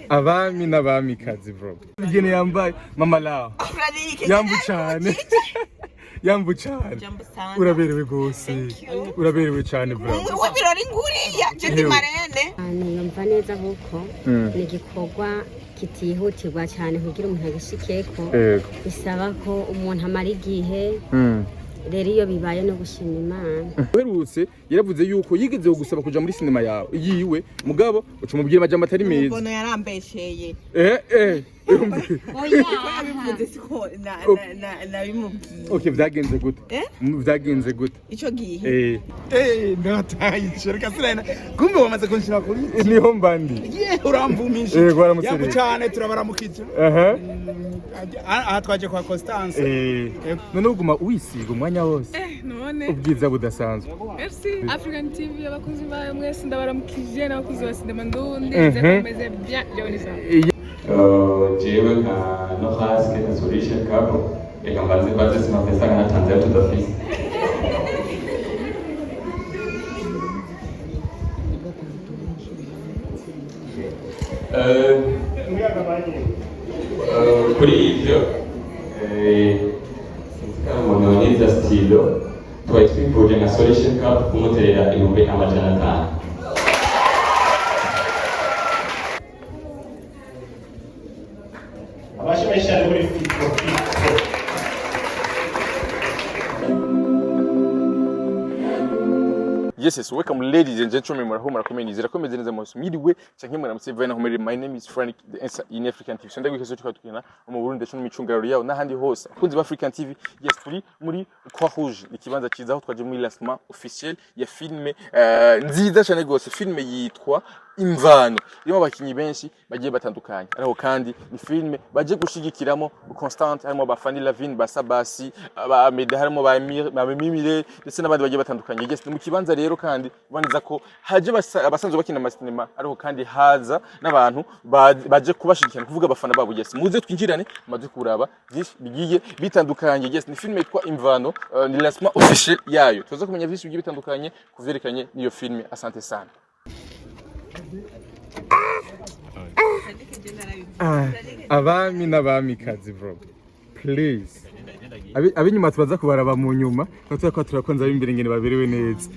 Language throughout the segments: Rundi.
Abami n'abamikazi, bro. Igene yambaye mama lao. Yambu cyane. Yambu cyane. Jambo sana. Uraberewe rwose. Thank you. Uraberewe cyane, bro. W'ibirori nguriya je ndi Ewe. Marene. Numva neza kuko ni igikorwa kitihutirwa cyane kugira umuntu agishikeko. Yego. Bisaba ko umuntu amara igihe. Rero iyo bibaye no gushima Imana. Uherutse yaravuze yuko yigeze gusaba kuja muri sinema yawe yiwe, mugabo uca umubwira amajambo atari meza. Umubono yarambesheye. Eh eh. Ko yabivuze siko nabimubwiye. Okay, vyagenze gute? Eh? Vyagenze gute? Ico gihe. Eh, Eh, ndataye reka sirena. Kumbe wamaze kunshira kuri. Niho mbandi. Ye, uramvumisha. Yego, waramutse Yambu rero. cyane, turabaramukije. Aha. Aha twaje kwa Constance. Eh, none uguma wisiga umwanya wose. None. Ubwiza budasanzwe. Merci African TV, abakunzi bayo mwese ndabaramukije, n'abakunzi ba sinema ndundi. Nze bien, jewe ni sawa. Jewe nka Nohaske na Solution Couple, reka mbanze mbaze si mapesa ngana Tanzania tudafise. Kuri ivyo, sinzi ko ari umuntu yoniza stilo, twari twifuje nka Solution Cup kumuterera 500,000. Amashyi menshi cyane kuri Fiko Fiko. Yes, welcome, ladies and gentlemen. Muraho, murakomeye, nizera ko meze neza mwese. Mwiriwe canke muramutse bivanye naho muri. My name is Frank the Answer in African TV. Sonda gwikeso tukaba tukina mu Burundi ndetse no mu micungararo yawo n'ahandi hose. Abakunzi ba African TV, yes, turi muri Croix Rouge, ni ikibanza cyiza aho twaje muri lancement officiel ya filme nziza cyane rwose. Filme yitwa Imvano, irimo abakinyi benshi bagiye batandukanye, ariko kandi ni filme baje gushigikiramo Constant, harimo ba Fanny Lavine, ba Sabasi, ba Ameda, harimo ba Amir, ba Mimire ndetse n'abandi bagiye batandukanye. Yes, ni mu kibanza rero kandi uboneza ko haje abasanzwe bakina amasinema, ariko kandi haza n'abantu baje kubashigikira, kuvuga abafana babo. Yes, muze twinjirane maze kuraba byinshi bigiye bitandukanye. Yes, ni filme yitwa Imvano, ni lancement officiel yayo. Tuza kumenya byinshi bigiye bitandukanye kuvyerekanye n'iyo filme. Asante sana. Abami n'abamikazi, bro, please. Ab'inyuma tubaza kubaraba mu nyuma, tuba ko turakonza ab'imbere ingene baberewe neza.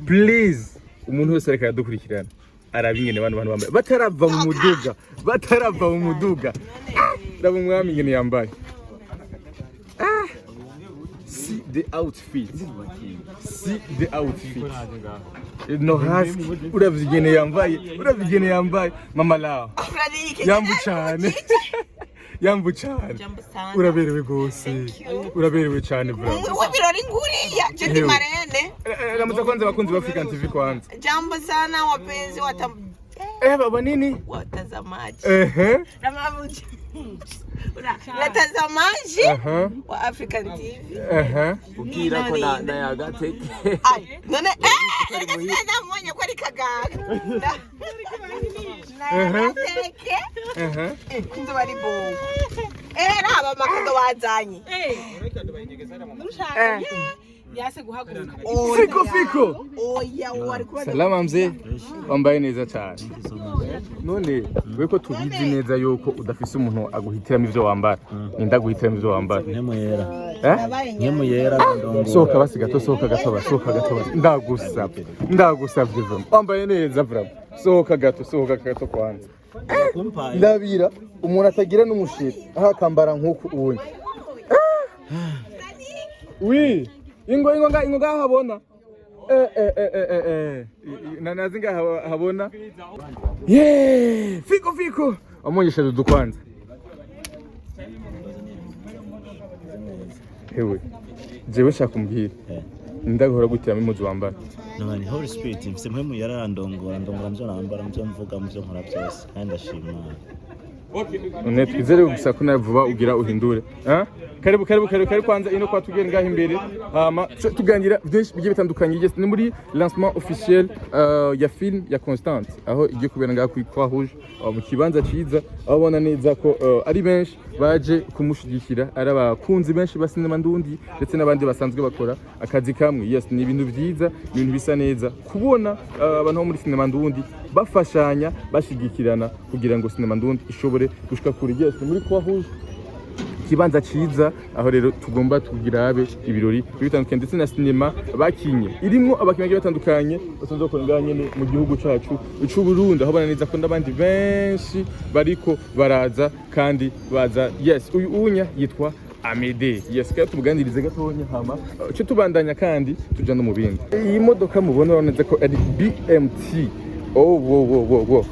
Please, umuntu wese ariko aradukurikirana araba ingene bano bantu bambaye batarava mu muduga, batarava mu muduga. Raba umwami ingene yambaye. See the outfit, see the outfit. No haski, uravye ingene yambaye, uravye ingene yambaye mama lao. Yambu cyane, yambu cyane. Jambo sana. Uraberewe rwose. Thank you. Uraberewe cyane, bro. W'ibirori nguriya je ndi Ewe. Marene. Ramutsa kwanza abakunzi ba African TV kwanza. Jambo sana wapenzi Eh, baba nini? Watazamaji. Ehe. Watazamaji Aha. wa African TV. Aha. Ubwira ko na nayagateke. Ai, none reka sinamubonye ko ari kagaga. Nayagateke. Aha. Kunze bari bongo. Raba amakado bazanye. Yase guhaguruka. Fiko fiko. Oya, uwo ari kuba. Salama mzee. Wambaye neza cyane. None we ko tubizi neza yuko udafise umuntu aguhitiramo ivyo wambara. Ninda aguhitiramo ivyo wambara? Nkemu yera. Eh? Nkemu yera ndongo. Sohoka basi gato, sohoka gato, basi, sohoka gato basi. Ndagusabye. Ndagusabye vrama. Wambaye neza vrama. Sohoka gato, sohoka gato kwanza. Ndabira umuntu atagira n'umushira aho akambara nk'uku uyu. Wi, ingo ingo nga ingo ngaho habona. Eh eh eh eh eh eh. Na nazi ngaho habona. Yeah, fiko fiko. Amonyesha dudu kwanza. Hewe. Jewe shaka umbwire. Ndagahora gutiramo impuzu wambara. None Holy Spirit mfise mpemu yera arandongora, ndongora muvyo nambara, muvyo mvuga, muvyo nkora byose, kandi ndashima. None twizere gusa ko nawe vuba ugira uhindure. Ah? Karibu, karibu, karibu, karibu. Kwanza ino kwa tugere ngaho imbere, hama tuganira byinshi bigiye bitandukanye. Yes, ni muri lancement officiel ya film ya Constant, aho igiye kubera ngaho kuri Croix Rouge, mu kibanza ciza, aho ubona neza ko ari benshi baje kumushigikira, ari abakunzi benshi ba sinema ndundi ndetse n'abandi basanzwe bakora akazi kamwe. Yes, ni ibintu vyiza, ni ibintu bisa neza kubona abantu bo muri sinema ndundi bafashanya, bashigikirana kugira ngo sinema ndundi ishobore gushika kure. Yes, ni muri Croix Rouge, ikibanza ciza, aho rero tugomba tugirabe ibirori bitandukanye ndetse na sinema bakinye irimwo abakinyi bagiye batandukanye basanzwe bakora ngaha nyene mu gihugu cacu c'u Burundi, aho neza ko n'abandi benshi bariko baraza kandi baza. Yes, uyu unya yitwa Amede. Yes, kandi tumuganirize gatonya, hama cyo tubandanya kandi tuja no mu bindi. Iyi modoka mubona, urabona neza ko ari BMT. Oh, wo wo wo wo,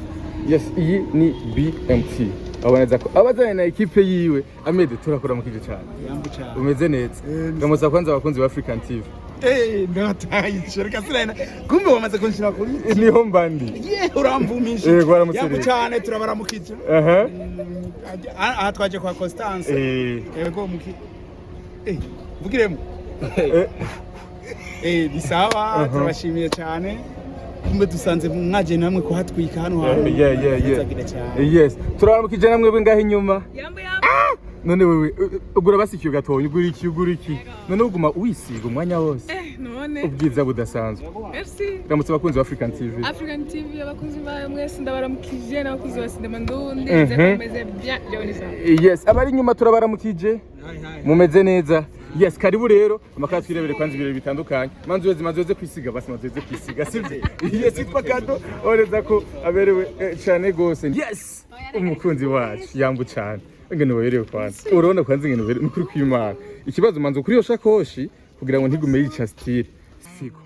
yes, iyi ni BMT. Abona neza ko abazanye na ekipe yiwe. Amede, turakora mu kije cyane. Yambu cyane. Umeze neza? Ngamuza kwanza abakunzi ba African TV. Eh, ndataye, reka sinari, kumbe wamaze kunshira kuri Niho mbandi. Ye, uramvumisha. Yego, waramutse Yambu rero. cyane, turabaramukije. Aha twaje kwa Constance. Yego, muki vugiremo. Bisaba turabashimiye cyane, kumbe dusanze mwaje namwe kuhatwika hano hantu. Yeah. Nzagira cyane. Yes, turabaramukije namwe ngaho inyuma. Yambo yambo. None wewe ugura basikiye gatonya, ugura iki, ugura iki? None uguma wisiga umwanya wose? Eh, none. Ubwiza budasanzwe. Merci. Ramutse abakunzi ba African TV. African TV, abakunzi bayo mwese ndabaramukije, n'abakunzi ba sinema ndundi. Meze bien, jewe ni sawa. Yes, abari inyuma turabaramukije, mumeze neza? Yes, karibu rero, amakara twirebere kwanza ibirori bitandukanye. Manzi weze, manzi weze kwisiga basi, manzi weze kwisiga, sibyo? Yes, yitwa Kado, oreza ko aberewe cyane gose. Yes, umukunzi wacu, yambu cyane. Ngene uberewe kwanza, urabona kwanza ngene uberewe nukuri kw'Imana. Ikibazo, manzi kuri iyo shakoshi kugira ngo ntigume yica style, siko?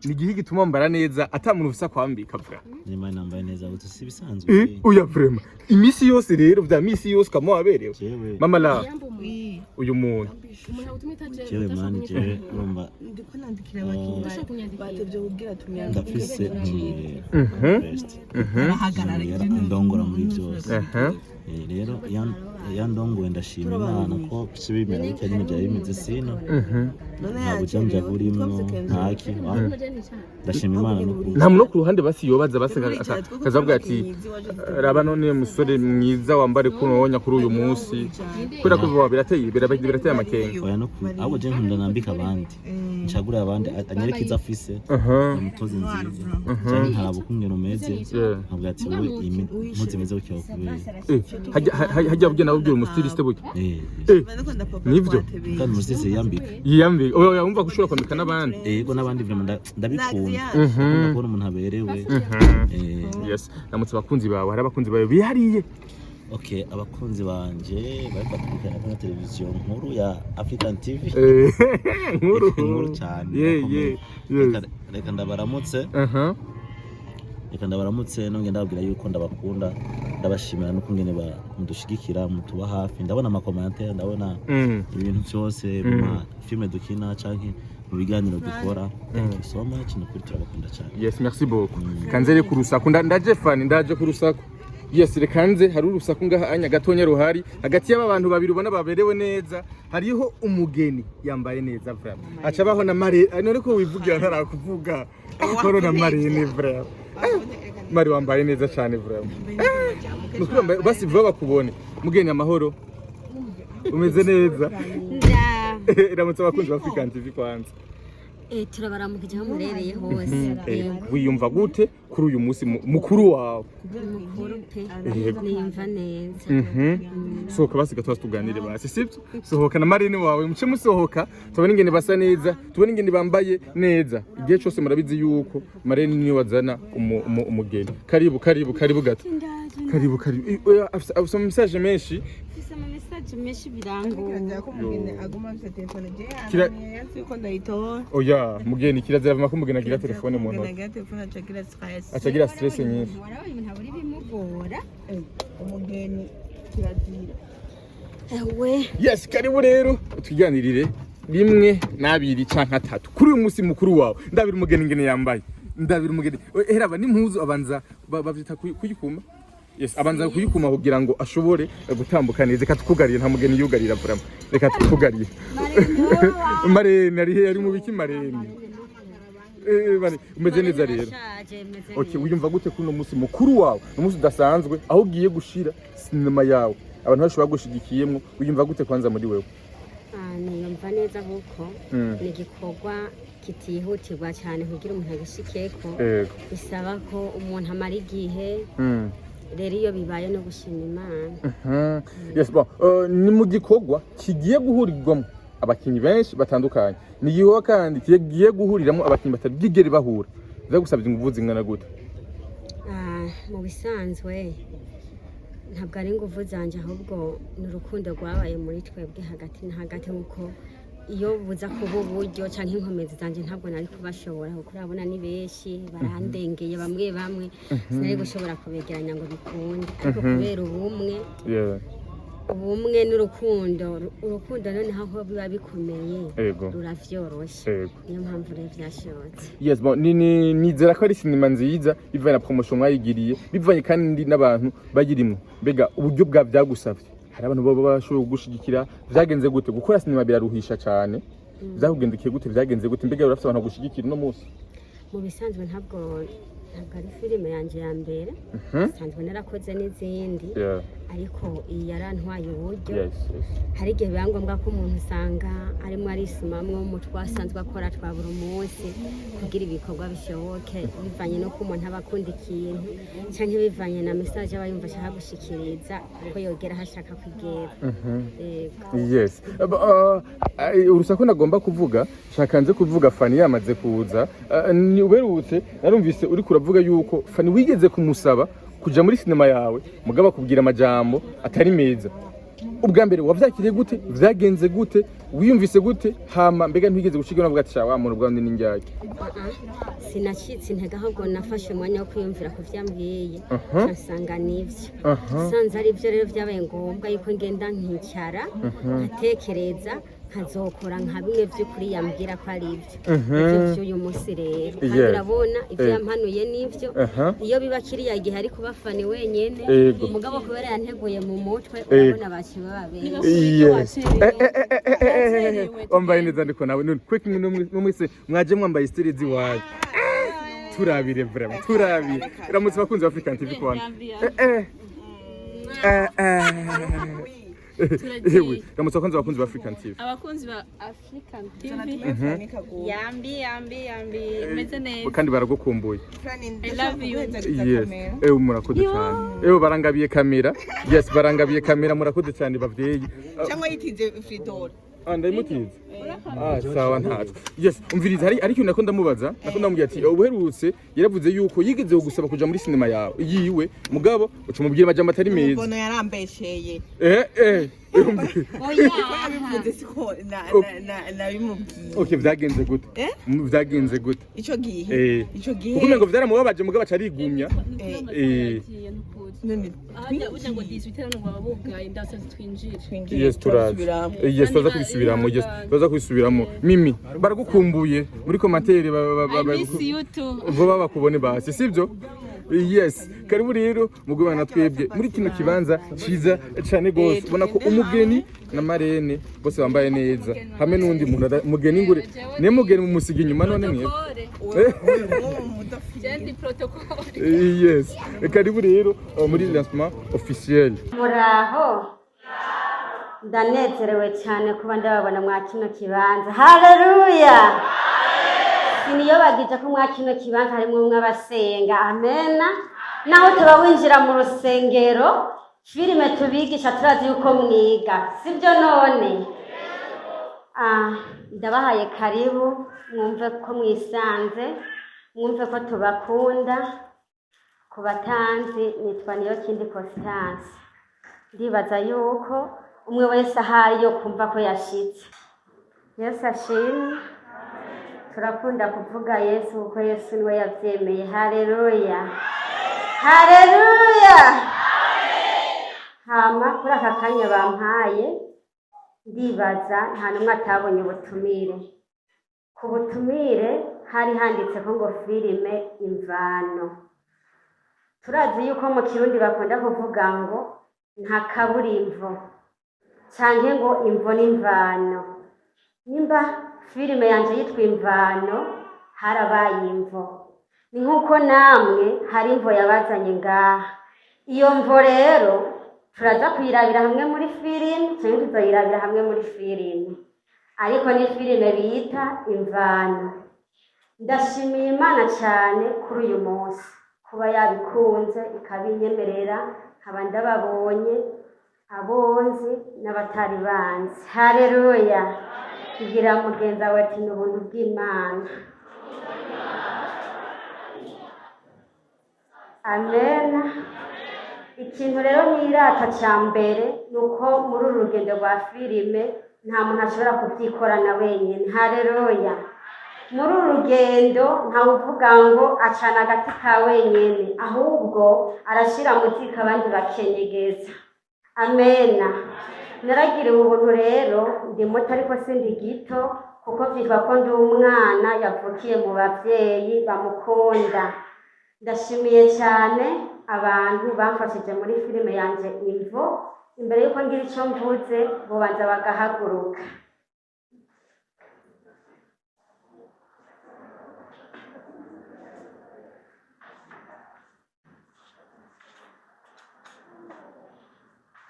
Ni igihe gituma mbara neza ata muntu ufisa kwambika bra. Nimba nambaye neza gute, si bisanzwe? Oya, vraiment, imisi yose rero, vya misi yose kama waberewe. Jewe Mama la uyu muntu. Jewe mani, jewe urumva Ndiko nandikira abakinnyi batevye kubwira tumyanga. Ndafise ntumbero. Best. Arahagarara. Ntumbero andongora muri byose. Rero iyo andongoye ndashima Imana ko si bimera gutya nyine byari bimeze, sino nta bujanja burimwo, ntaki. Ndashima Imana n'ukuri. Nta muntu wo ku ruhande basi yobaza basi akazavuga ati: "Raba none musore mwiza, wambare kuno wonya kuri uyu munsi," kubera ko vuba birateye amakenga. Oya, no ku ahubwo je nkunda nambika abandi, ncagurira abandi, anyereke izo afise, amutoze nziza, canke nkaraba uko ingene umeze, nkavuga ati: "Wowe iyi mpuzu imeze gutya wakubera." Hajya burya nawe ubwira umustyliste burya? Eh. Nivyo. Kandi umustyliste yiyambika. Yiyambika. Oya, wumva ko ushobora kwambika n'abandi. Yego, n'abandi vraiment ndabikunda. Ndakunda kubona umuntu aberewe. Yes, ramutse abakunzi bawe, hari abakunzi bawe bihariye. Okay, abakunzi banje bari bakurikirana kuri televiziyo nkuru ya African TV. Nkuru. Nkuru cyane. Yeah. Reka ndabaramutse. Reka ndabaramutse, nongeye ndababwira yuko ndabakunda, ndabashimira n'ukungene mudushigikira, mutuba hafi. Ndabona amacommentaires, ndabona ibintu byose mu ma films dukina canke mu biganiro dukora. Thank you so much, ni ukuri turabakunda cyane. Yes, merci beaucoup. Kanze rero ku rusaku, ndaje fani, ndaje ku rusaku. Yes, reka nze, hari urusaku ngaha anya gatonya ruhari hagati y'aba bantu babiri ubona baberewe neza. Hariho umugeni yambaye neza vraiment, aca baho na mare. None ko wivugira ntarakuvuga koro na marraine? Vraiment, mari wambaye neza cyane vraiment. Nukuri wambaye basi vuba bakubone. Mugeni, amahoro, umeze neza? Iramutse abakunzi ba African TV kwanza. Turabaramukije aho murereye hose. Wiyumva gute kuri uyu munsi mukuru wawe? Mukuru pe. Yego. Niyumva neza. Sohoka basi gatoya tuganire basi, sibyo? Sohoka na marraine wawe, muce musohoka, tubone ingene basa neza, tubone ingene bambaye neza. Igihe cyose murabizi yuko marraine niwe wazana umugeni. Karibu, karibu, karibu gato, karibu, karibu. Oya, afise ama message menshi. Mfise ama message menshi, birangoye. Aguma afite telefone je yansi yuko ndayitora. Oya mugeni, kirazira ko umugeni agira telefone mu ntoki. Agira telefone acagira stress. Acagira stress nyinshi. Warabaye umuntu abura ibimugora. Umugeni kirazira. Ewe. Yes, karibu rero, twiganirire rimwe n'abiri canke atatu kuri uyu munsi mukuru wawe. Ndabira umugeni ingene yambaye, ndabira umugeni. Heraba n'impuzu abanza bavyita kuyikuma. Yes, abanza kuyikuma kugira ngo ashobore gutambuka neza. Reka tukugarire, nta mugeni yugarira vraiment. Reka tukugarire. Marene ari he? Ari mu biki marene? Bane, umeze neza rero? Ndashaje, meze Okay, neza. wiyumva gute kuno munsi mukuru wawe? Umunsi udasanzwe aho ugiye gushira sinema yawe. Abantu bashobora gushigikiyemwo, wiyumva gute kwanza muri wewe? Ah, niyumva neza kuko ni igikorwa kitihutirwa cyane kugira umuntu agishikeko. Bisaba ko umuntu amara igihe. Rero iyo bibaye no gushima Imana. Yes, bon. Ni mu gikorwa kigiye guhurirwamo abakinyi benshi batandukanye. Ni igikorwa kandi kigiye guhuriramo abakinyi batabwigere bahura. Vyagusabye inguvu zingana gute? Ah, mu bisanzwe ntabwo ari inguvu zanjye, ahubwo ni urukundo rwabaye muri twebwe hagati na hagati, kuko iyo buza kuba uburyo cyangwa inkomezi zanjye ntabwo nari kubashobora, kuko urabona ni benshi barandengeye, bamwe bamwe sinari gushobora kubegeranya ngo bikunde, ariko kubera ubumwe, ubumwe n'urukundo, urukundo noneho aho biba bikomeye ruravyoroshe. Niyo mpamvu rero vyashobotse. Yes, bon, ni nizera ko ari sinema nziza bivanye na promotion mwayigiriye, bivanye kandi n'abantu bayirimwo. Mbega uburyo bwa vyagusavye? Hari abantu baba bashoboye kugushigikira, vyagenze gute? Gukora sinema biraruhisha cane. Vyakugendekeye gute? Vyagenze gute? Mbega urafise abantu bagushigikira uno munsi? Mu bisanzwe ntabwo ari filime yanjye ya mbere. Nsanzwe narakoze n'izindi, ariko iyi yarantwaye uburyo. Hari igihe biba ngombwa ko umuntu usanga arimo arisumamwo mu twasanzwe akora twa buri munsi kugira ibikorwa bishoboke, bivanye n'uko umuntu aba akunda ikintu cyangwa bivanye na message aba yumva ashaka gushikiriza, ko yogera aho ashaka kugera. Yego. Yes. Urusaku nagomba kuvuga, shaka nze kuvuga Fani yamaze kuza. Ni uberutse narumvise uri kuravuga yuko Fani wigeze kumusaba kuja muri sinema yawe, mugabo akubwira amajambo atari meza. Ubwa mbere wavyakiriye gute? Vyagenze gute? Wiyumvise gute? Hama mbega ntigeze gushika navuga ati sha wa muntu bwa ndi ninjyake? Sinacitse intege, ahubwo nafashe umwanya wo kwiyumvira ku vyo ambwiye, nsanga nivyo. Nsanze ari byo, rero byabaye ngombwa yuko ngenda nkicara nkatekereza, nkazokora nka bimwe by'ukuri yambwira ko ari byo. Ibyo by'uyu munsi rero kandi urabona ibyo yampanuye n'ibyo. Iyo biba kiriya gihe ari kuba Fani wenyene, umugabo kubera yanteguye mu mutwe, urabona baciye baba benshi. Yes. Wambaye neza ndiko nawe none quick mwese mwaje mwambaye style ziwaye. Turabire vraiment, turabire. Ramutse bakunzi ba African TV kwanza. Ewe, ramutse bakunzi ba African TV. Abakunzi ba African TV, yambi yambi yambi, meze neza. Kandi baragukumbuye. I love you. Yes. Ewe, murakoze cyane. Ewe, barangabiye kamera. Yes, barangabiye kamera, murakoze cyane bavyeyi. Cyangwa yitize Fridor. Ah, ndayimutize. Ah, sawa, ntaco. Yes, umviriza, hari ikintu nako ndamubaza, nako ndamubwira ati ubuherutse yaravuze yuko yigeze kugusaba kuja muri sinema yawe yiwe, mugabo uca umubwira amajambo atari meza. Umubono yarambesheye. Oya. Ko yabivuze siko nabimubwiye. Okay, vyagenze gute? Eh? Vyagenze gute? Ico gihe, ico gihe Kuko umengo vyaramubabaje, mugabo aca arigumya. None Ahajya ugira ngo 18 hano baba bugaye, ndasabye twinjire. twinjiye. Yes, turazi. Turasubiramo. Yes, tuza kubisubiramo. Yes, tuza kubisubiramo. Mimi, baragukumbuye muri commentaire I miss you too. Vuba bakubone basi, sibyo? Yes, karibu rero mugubana twebwe muri kino kibanza ciza cane gose. Ubona ko umugeni na marene bose bambaye neza, hamwe n'undi muntu mugeni ngure ne mugeni mumusiga inyuma none mwe. Protocole. Jendi protocole. Yes, karibu rero muri lancement officiel. Muraho, ndanezerewe cyane kuba ndababona mwa kino kibanza. Haleluya! Siniyobagije ko mwa kino kibanza harimo umwe abasenga. Amena. Naho tuba winjira mu rusengero, filime tubigisha turazi yuko mwiga, sibyo? None ah, ndabahaye karibu, mwumve ko mwisanze, mwumve ko tubakunda. Ku batanzi, nitwa niyo kindi Constance. Ndibaza yuko umwe wese ahari yo kumva ko yashitse. Yesu ashimwe. Turakunda kuvuga Yesu kuko Yesu niwe yabyemeye. Haleluya, haleluya! Hama kuri aka kanya bampaye, ndibaza nta n'umwe atabonye ubutumire. Ku butumire hari handitseko ngo filime Imvano. Turazi yuko mu Kirundi bakunda kuvuga ngo nta kaburimbo canke ngo imvo n'imvano. Nimba filime yanje yitwa Imvano, harabaye imvo. Ni nk'uko namwe hari imvo yabazanye ngaha. Iyo mvo rero turaza kuyirabira hamwe muri filime, canke tuzoyirabira hamwe muri filime, ariko ni filime bita Imvano. Ndashimiye Imana cyane kuri uyu munsi kuba yabikunze ikabinyemerera, nkaba ndababonye abonzi n'abatari banzi. Haleluya! Kugira mugenzi wawe ati ni ubuntu bw'Imana. Amen. Ikintu rero nirata cya mbere ni uko muri uru rugendo rwa filime nta muntu ashobora kubyikorana wenyine. Haleluya! Muri uru rugendo ntawuvuga ngo acana agati ka wenyine, ahubwo arashyira mu ziko abandi bakenyegeza. Amena. Naragiriwe ubuntu rero, ndi muto ariko sindi gito, kuko byitwa ko ndi umwana yavukiye mu babyeyi bamukunda. Ndashimiye cyane abantu bamfashije muri filime yanjye Imvo. Imbere y'uko ngira icyo mvuze, bubanza bagahaguruka.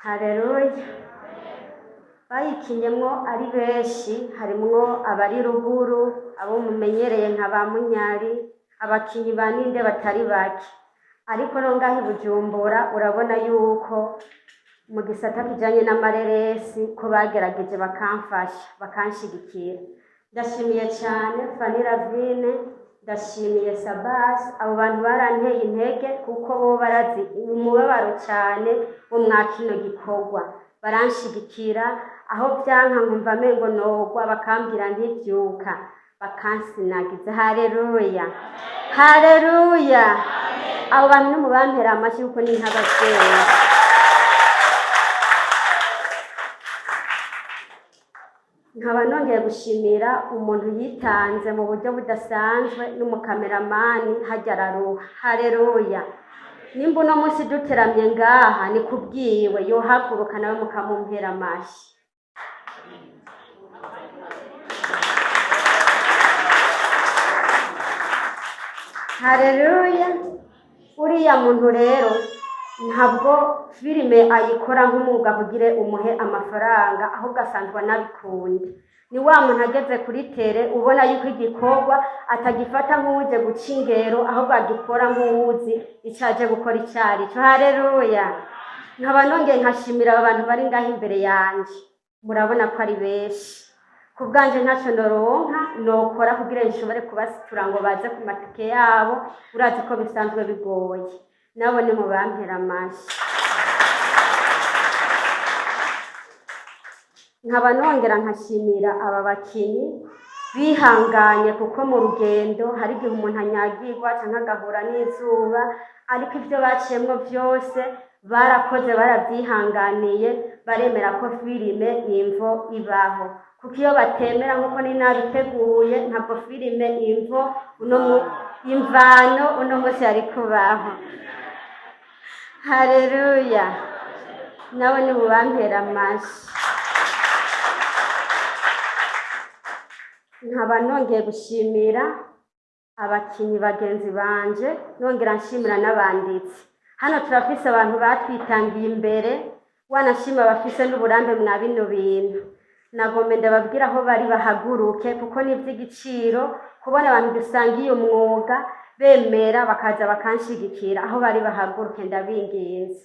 Haleluya! Bayikinyemwo ari benshi, harimwo abari ruguru, abo mumenyereye nka ba Munyari, abakinyi ba ninde batari bake. Ariko no ngaho i Bujumbura urabona yuko mu gisata kijanye n'amareresi ko bagerageje bakamfasha, bakanshigikira. Ndashimiye cyane Fanny Lavine, ndashimiye Sabas, abo bantu baranteye intege kuko bo barazi umubabaro cyane wo mwa kino gikorwa. Baranshigikira aho byanka nkumva amengo nogwa, bakambwira ntibyuka, bakansinagiza. Haleluya! Haleluya! Abo bantu nimubampera amashyi kuko ni nk'ababyeyi. Nkaba nongeye gushimira umuntu yitanze mu buryo budasanzwe n'umukameramani hajya araruha. Haleluya! Nimba uno munsi duteramye ngaha ni kubwiwe, yohaguruka nawe mukamumpera amashyi. Haleluya! Uriya muntu rero ntabwo filime ayikora nk'umwuga kugira umuhe amafaranga, ahubwo asanzwe anabikunda. Ni wa muntu ageze kuri tere ubona yuko igikorwa atagifata nk'uwuje guca ingero, ahubwo agikora nk'uwuzi icyo aje gukora icyo ari cyo. Haleluya! Nkaba nongeye nkashimira aba bantu bari ngaho imbere yanjye, murabona ko ari benshi. Ku bwanje ntacyo noronka nokora kugira nshobore kubasitura ngo baze ku matike yabo, urazi ko bisanzwe bigoye. Nabo ni mu bampera amashyi. Nkaba nongera nkashimira aba bakinyi bihanganye, kuko mu rugendo hari igihe umuntu anyagirwa cyangwa agahura n'izuba, ariko ibyo baciyemo byose barakoze, barabyihanganiye, baremera ko filime Imvo ibaho. Kuko iyo batemera nk'uko ni nabiteguye, ntabwo filime Imvo uno Imvano uno munsi yari kubaho. Haleluya! Nabo ni mubampera amashyi. Nkaba nongeye gushimira abakinyi bagenzi banje, nongera nshimira n'abanditsi. Hano turafise abantu batwitangiye imbere, wanashima bafise n'uburambe mwa bino bintu. Nagombe ndababwira aho bari bahaguruke, kuko ni iby'igiciro kubona abantu dusangiye umwuga bemera bakaza bakanshigikira. Aho bari bahaguruke, ndabinginze.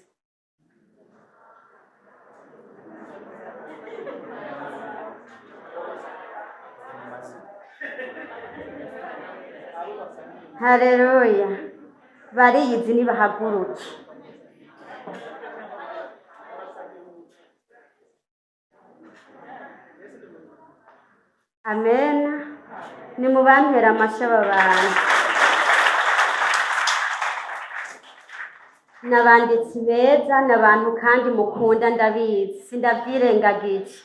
Haleluya! Bariyizi, nibahaguruke. Amen. Nimubampera amashyi aba bantu. N'abanditsi beza, n'abantu kandi mukunda, ndabizi, sindabyirengagije.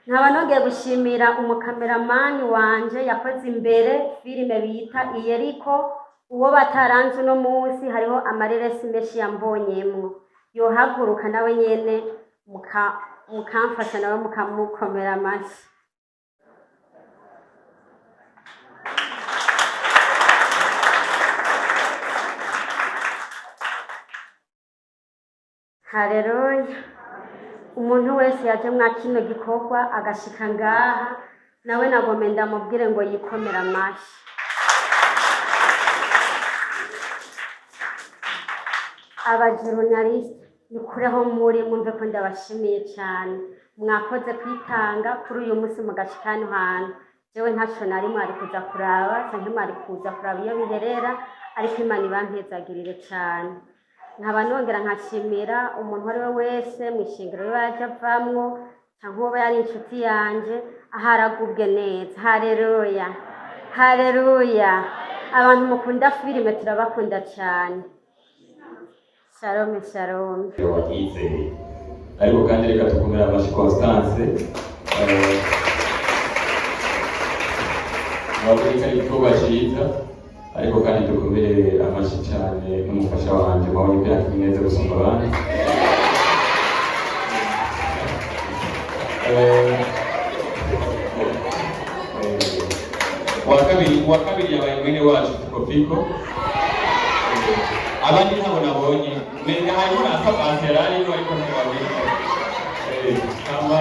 Nkaba nongeye gushimira umukameramani wanje yakoze imbere filime bita Iyeriko. Uwo bataranze uno munsi, hariho amareresi menshi yambonyemwo, yohaguruka nawe nyene mukamfasha nawe mukamukomera amashyi. Haleluya! Umuntu wese yaje mwa kino gikorwa agashika ngaha, nawe nagome ndamubwire ngo yikomere amashyi. Abajournaliste, nikureho muri mwumve ko ndabashimiye cyane. Mwakoze kwitanga kuri uyu munsi mugashika hano hantu. Jewe ntaco nari mwari kuza kuraba canke mwari kuza kuraba iyo biherera, ariko Imana ibampezagirire cane. Nkaba nongera nkashimira umuntu uwo ari we wese mw'ishengero yoba yaje avamwo canke uwoba yari inshuti yanje, aho aragubwe neza. Haleluya, haleluya! Abantu mukunda filime, turabakunda cyane. Shalom, shalom. Wanyizeye, ariko kandi reka tukomere amashyi Constance. Wavuze ko ari igikorwa cyiza, ariko kandi dukomere amashyi cyane n'umufasha wanjye, wabonye ko yakinnye neza gusumba abandi. Uwa kabiri yabaye mwene wacu Fiko. Abandi ntabo nabonye, menya harimo na Sabasi yari arimo, ariko ntibabonye. Hama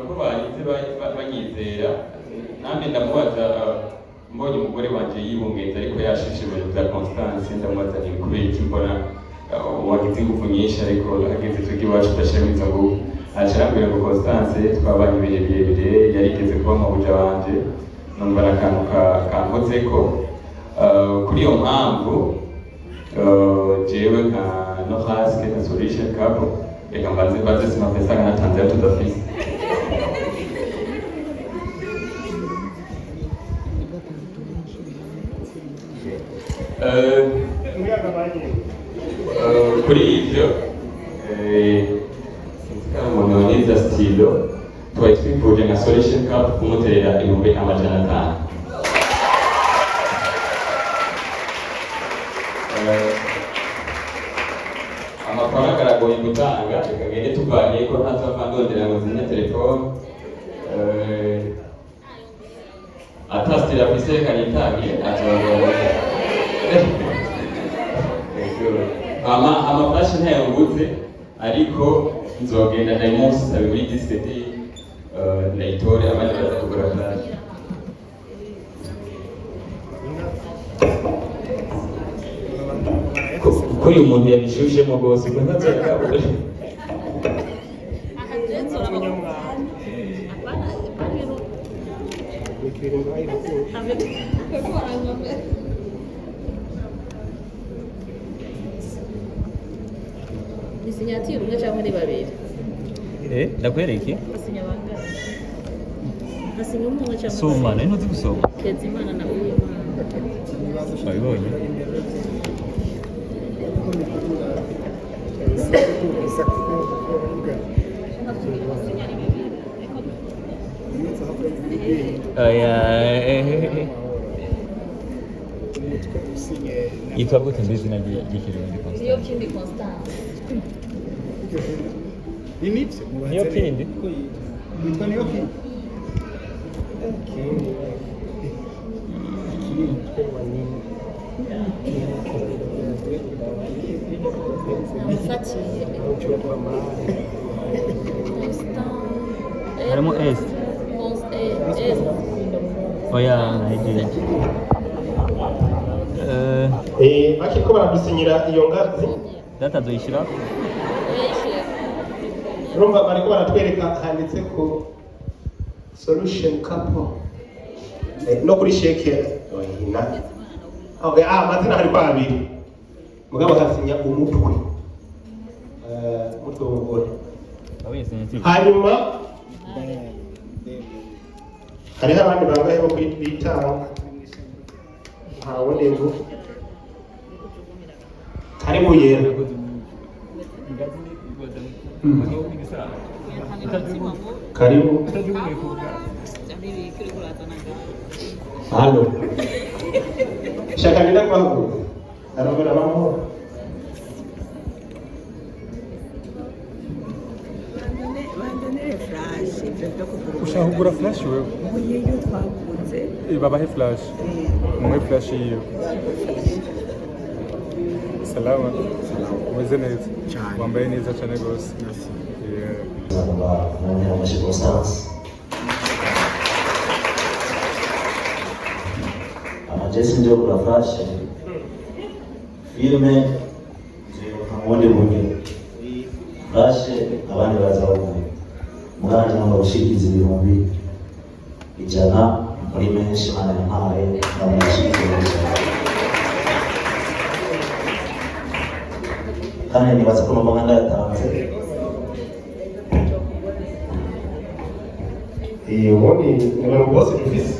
ko bahise banyizera, nanjye ndamubaza, mbonye umugore wanje yibungenze ariko yashushe ibintu bya Constance, ndamubaza nti: "Kubera iki mbona wagize ingufu nyinshi, ariko hageze twebwe iwacu udashiramo izo ngufu?" Aca arambwira ngo Constance twabanye ibihe birebire, yarigeze kuba mabuja wanje, numva ari akantu kankozeko. Kuri iyo mpamvu, jewe nka Nohaske na Solution Couple, reka mbanze mbaze si mapesa natanze ayo tudafise. Kuri ivyo, sinzi ko ari umuntu waniza stylo, twari twifuje nka Solution Couple kumuterera 500,000. Amafaranga aragoye gutanga, reka ngende tuvanye ko ntazava ndondera ngo nzimye telefone. Ata stylo afise, reka nitange azongera. Ama amaflash ntayo nguze, ariko nzogenda ndayimusabe muri disquette, ndayitore, abandi baza kugura flash. Ko uyu muntu yabishushemo rwose, ubwo ntazoyagabura. Ni signature umwe cyangwa ni babiri? Ndakwereke. Basinya bangahe? Hasinya umwe cyangwa Soma, nari ntuzi gusoma. Kezimana na Uwimana. Wabibonye? Oya. Yitwa gute mbe izina ry'ikirundi? Niyo Constance? Kindi Constance. Ni nibyo. Niyo Kindi? Witwa Niyo Kindi. Namufatiye Constant. Harimo S. S. Oya, ntahejeje. Bakiriko baradusinyira iyo ngazi. Data azoyishira. Urumva bariko baratwereka handitse ko Solution Couple. No kuri chèque na okay, amazina hariko abiri, mugabo hasinya umutwe. Umutwe w'umugore. Wabonye signature? Hanyuma hariho abandi bangahe bo bitanga? Nta wundi ngo karibu yera. Karibu. Halo. Shaka ndinda kubahaguruka, arongora amahoro. Banzanire flash, ibyo byo kugura. Ushaka kugura flash wewe? Oye, iyo twaguze. Eh, babahe flash, muhe flash yiwe. Salama, umeze neza, wambaye neza cyane rwose. Yeah. Ngomba mwongera amashyi Constance. Amajesi nje kugura flash, filime nzibuka mu bundi buryo, flash abandi baza bavuye muganje. Ngomba gushikiza 100,000 muri menshi Imana yampaye, ndamushyikiza 100,000, kandi nibaza ko numva ndayatanze. Ubundi ni abantu bose dufise.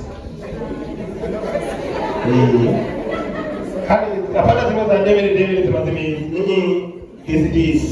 Kandi apana zimwe za 2000 2000 zimaze iminsi, this.